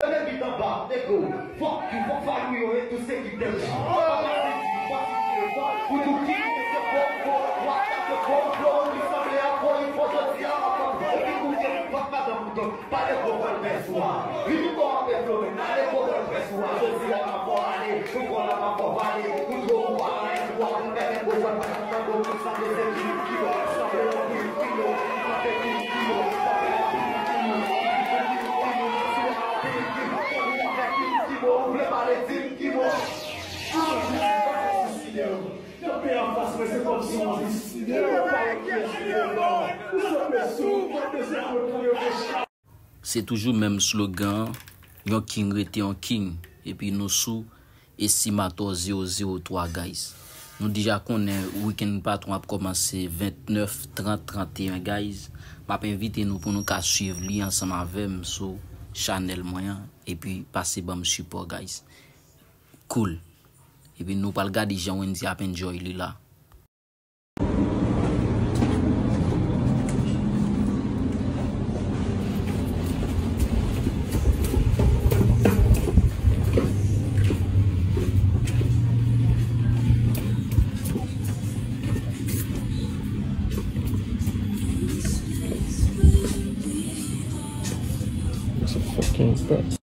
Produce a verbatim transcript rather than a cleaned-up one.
Leve bit anba, nego. Fuck you, fuck Fayou yo e tout se ki tèt. Papa se di, pasi ki e fò. Pou tout ki koupe se bon, bon. Wata se bon, bon. Ki sanble a fò, li fò jodi a, papa. Epi koute, fuck madanm mouton. Pale gwo vòl pès ou a. Vin nou kò anpe flo, men ale gwo vòl pès ou a. Jodi a, m ap fò ale. Ou fò la, m ap fò pale. Ou twò ou a, ou a, ou mèt gwo vòl pès ou a. Ou sanble se ki, ki bon. Sanble yon ki, ki bon. Sanble ki, ki bon. Sanble yon ki, ki bon. Se toujou menm slogan an, yon king rete yon king, epi nou sou Estimator zewo zewo twa, guys. Nou deja konnen weekend patwon ap kòmanse vennèf, trant, tranteyen, guys. M ap envite nou pou nou ka swiv li ansanm avè m sou chanèl mwen an, epi pase ban m sipò, guys. Cool. Epi nou pral gade jan Wendy ap enjoy li la. It's a fucking